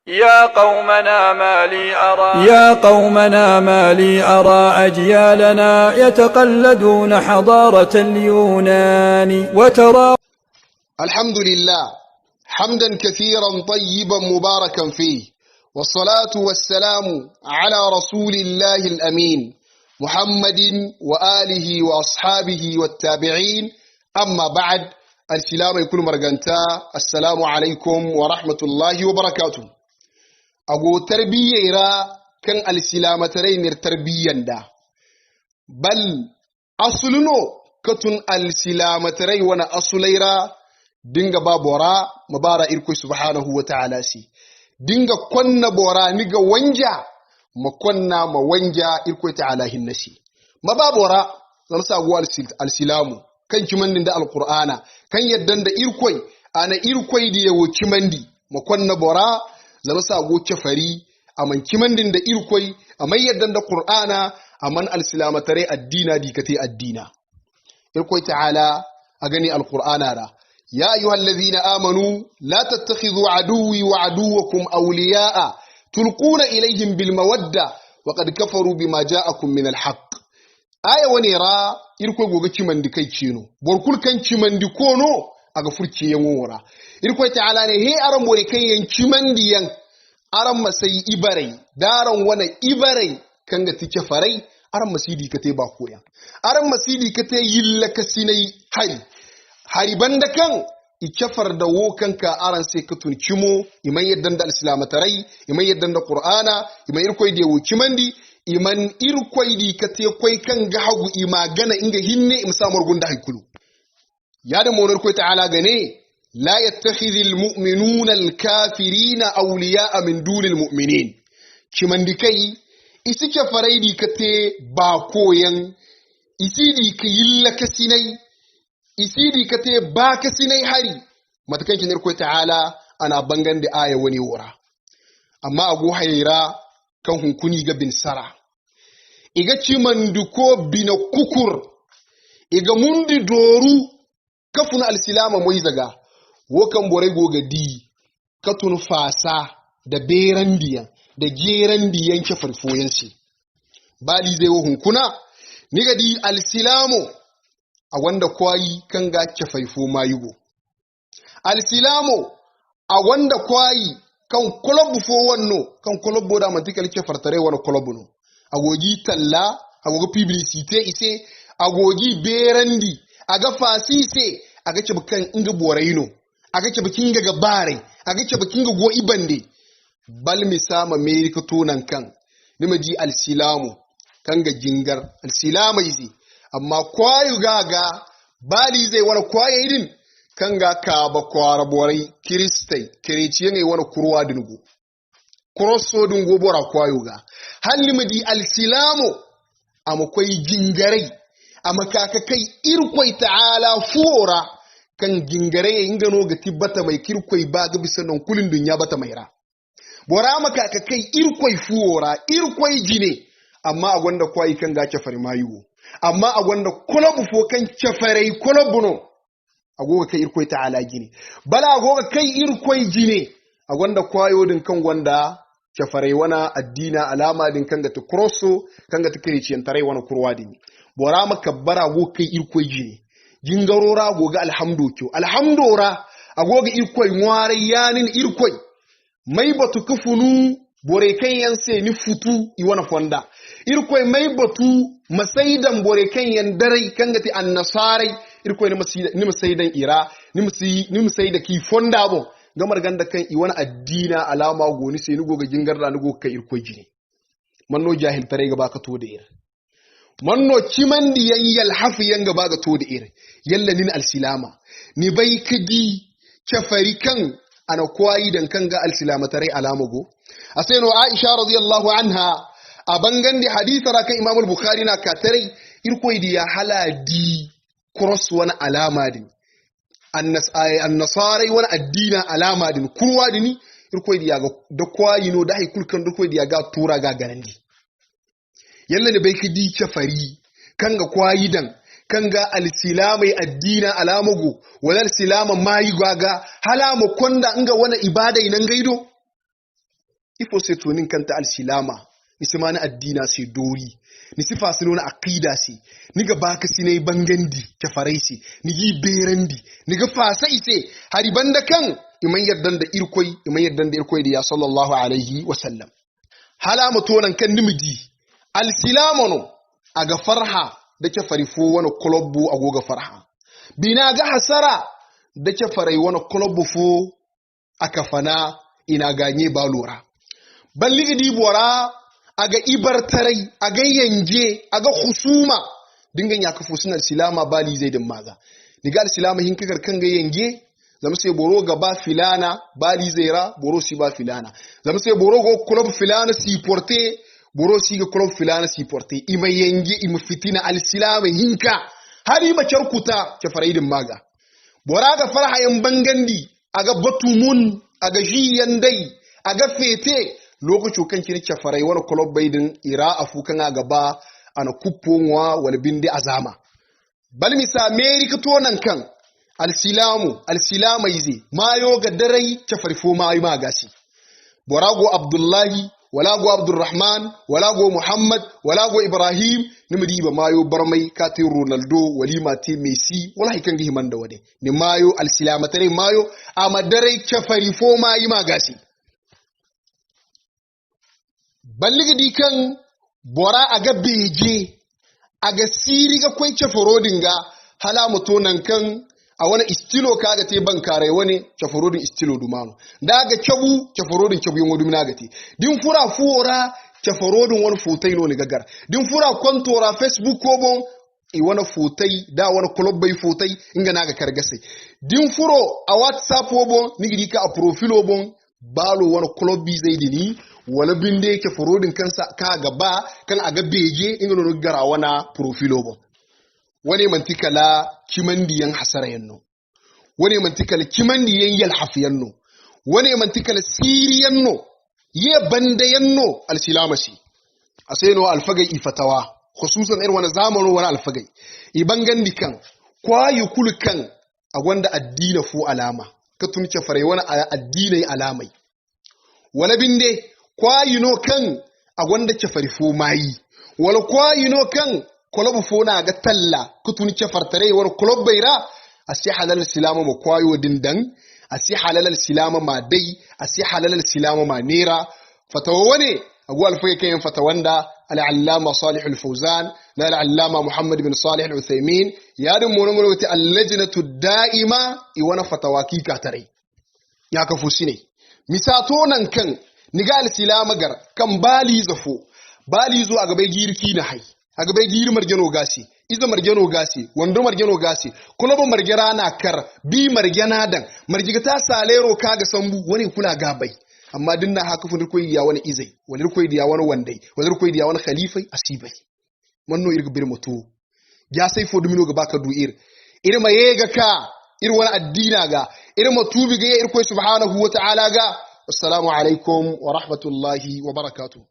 يا قومنا ما لي أرى يا قومنا ما لي أرى أجيالنا يتقلدون حضارة اليونان وترى. الحمد لله حمدا كثيرا طيبا مباركا فيه، والصلاة والسلام على رسول الله الأمين محمد وآله وأصحابه والتابعين. أما بعد، السلام يكون مرغنتا. السلام عليكم ورحمة الله وبركاته. أقو تربية را كان السلامة ترينر تربية دا، بل أصلنو كتن السلامة تري وانا أصليرا dinga ba bora mabara irkoi subhanahu wa ta'ala si dinga konna bora niga wanja ma konna ma wanja irkoi ta'ala hinnasi ma ba bora zan sa go alsilamu kan kimandin da alqur'ana kan yaddan da irkoi ana irkoi da yawo kimandi ma konna bora zan sa go kafari aman kimandin da irkoi amai yaddan da qur'ana aman alsilama tare addina dikate addina irkoi ta'ala a gani alqur'ana ra. يا أيها الذين آمنوا لا تتخذوا عدوي وعدوكم أولياء تلقون إليهم بالمودة وقد كفروا بما جاءكم من الحق. آية ونرا إركو غوغا كيماندي كاي كينو بوركول كان كيماندي كونو أغا فركي ينورا إركو تعالى ني هي أرم بوري كاي ين كيماندي ين أرم مسي إبري دارن وانا إبري كانغا تيكي فري أرم مسيدي كتي باكويا أرم مسيدي كتي يلا كسيني هاي hariban da kan ikefar da wokanka aran sai ka tunkimo iman yaddan da alsilamatarai iman yaddan da qur'ana iman irkoi da wukimandi iman irkoi di ka te koi kan ga hagu ima gana inga hinne im samar gunda haikulu ya da monar koi ta'ala gane la yattakhidhul mu'minuna al-kafirina awliya'a min dunil mu'minin kimandi kai isike farai di ka te ba koyan isidi ka yilla kasinai isidi ka te ba ka sinai hari matakan kin irko ta'ala ana bangan da aya wani wura amma agu hayra kan hunkuni ga bin sara iga cimanduko bina kukur iga mundi doru kafuna alsilama moy zaga wokan borai goga di katun fasa da berandiya da gerandiyan ke farfoyansi bali zai wo hunkuna niga di alsilamo a wanda kwayi kan ga kefaifo mayugo alsilamo a wanda kwayi kan kolobu fo wanno kan kolobo da mantikal kefartare wani kolobu no agogi talla agogi publicité ise agogi berandi aga fasi ise aga ce bukan inga boraino aga ce bukin ga gabare aga ce bukin ga go ibande bal misama amerika tonan kan nimaji alsilamo kan ga jingar alsilama ise amma kwayu gaga bali zai wani kwaye irin kan ga ka ba kwara borai kiristai kireciyan ai wani kurwa dingo krosso dingo bora kwayu ga halimadi alsilamo amma kwai jingarai amma kaka kai irkwai ta'ala fuora kan jingarai ingano ga tibbata mai kirkwai ba ga bisa non kulin dunya bata mai ra bora maka ka kai irkwai fuora irkwai jine amma a gwanda kwayi kan ga kafar mayuwo amma a gwanda kolobu fo kan cafarai kolobu no agoga kai irkoi ta'ala gine bala agoga kai irkoi jine a gwanda kwayo din kan gwanda cafarai wana addina alama din kan ga ta krosso kan ga ta kiriciyan tarai wana kurwa din bora maka bara go kai irkoi jine jingarora agoga alhamdu kyo alhamdora agoga irkoi ngware yanin irkoi mai batu kufunu bore kan yan se ni futu i wana fonda irkoi mai batu masaidan bore kan yan darai kan gati annasarai irkoi ni masaidan ira ni masaida ki fonda bo gamar ganda kan i wani addina alama goni sai ni goga jingarda ni goga kai irkoi jini manno jahil tare gaba ka to da ir manno cimandi yan yal hafi yan gaba ga to da ir yalla nin alsilama ni bai kidi kafari kan ana kwayi dan kan ga alsilama tare alama go aseno aisha radiyallahu anha a bangan da hadisara kan imamul bukhari na katarai irkoi da ya haladi cross wani alama din annasarai wani addina alama din kurwa dini irkoi da ya ga da kwayi no da haikul kan irkoi da ya ga tura ga garandi yalla ne bai kidi kafari kan ga kwayi dan kan ga alsilamai addina alamago wala alsilama mayi gaga halama konda inga wani ibada inan gaido Ifo se tonin kanta alsilama ni simani addina se dori ni sifa sino na aqida se ni ga baka sine bangandi kafarai se ni gi berandi ni ga fasa ise hari banda kan iman yardan da irkoi iman yardan da irkoi da ya sallallahu alaihi wa sallam. Hala mutonan kan nimiji alsilama no aga farha da ke farifo wani kulobbu agoga farha bina ga hasara da ke farai wani kulobbu fo aka fana ina ganye ba lura balli di bora aga ibartarai aga yanje aga husuma dingan ya kafu suna silama bali zai din maza diga silama hin kagar kan ga yange zama sai boro ga ba filana bali zaira boro si ba filana zama sai boro go club filana si porte boro si ga club filana si porte ima yange ima fitina al silama hinka hari ma charkuta ke faraidin maga bora ga farha yan bangandi aga batumun aga jiyan dai aga fete lokacin kan kini farai wani club baidin ira afu kan gaba ana kupponwa wal bindi azama bal misa america to nan kan alsilamu alsilama yize mayo ga darai farifo mayo ma gasi borago abdullahi wala go abdurrahman wala go muhammad wala go ibrahim nimidi ba mayo barmai ka te ronaldo walima te messi wala hikan gi himan da wade ni mayo alsilama tare mayo amma darai farifo mayo ma gasi balligidi kan bora aga beje aga siri ga kwai ceforodin ga hala muto nan kan a wani istilo kaga te ban kare wani ceforodin istilo dumano da ga kebu ceforodin kebu yin wadumina ga te din fura fuora ceforodin wani fotai no ni gagar din fura kwantora facebook ko bon i wani fotai da wani club bai fotai inga naga kargase din furo a whatsapp bon nigidi ka a profilo bon balo wani club bi zai dini wala binde yake furodin kansa ka gaba kan aga beje inga no gara wana profilo bon wani mantikala kimandiyan hasara yanno wani mantikala kimandiyan yalhafiyan no wani mantikala siriyan no ye banda yanno alsilamasi aseno alfagai ifatawa khususan irin wani zamanu wani alfagai ibangandi kan kwayu kulkan a gwanda addina fu alama ka tunce fare wani addinai alamai wala binde kwayino kan a gwanda cefari fo mayi wala kwayino kan kolobu fo na ga talla kutun cefartare wala kolob bayra asi halal silama ma kwayo dindan asi halal silama ma dai asi halal silama ma nera fatawa wane agu alfai kayan fatawanda al-allama salih al-fawzan na al-allama muhammad bin salih al-uthaymin ya din mu nan wata al-lajnatu da'ima i wana fatawa kika tare ya kafu sine misato nan kan niga al-silama gar kan bali zafo bali zo a gabai girki na hai a gabai giri margeno gasi iza margeno gasi wando margeno gasi kulobo margera na kar bi margena dan margiga ta salero kaga sambu wani kula gabai amma dinna haka fun koyi ya wani izai wani koyi ya wani wandai wani koyi ya wani khalifai asibai manno irga bir mutu ya sai fo dumino ga baka du'ir irma yega ka ir wani addina ga irma tubi ga ir koyi subhanahu wa ta'ala ga. Assalamu alaikum wa rahmatullahi wa barakatuh.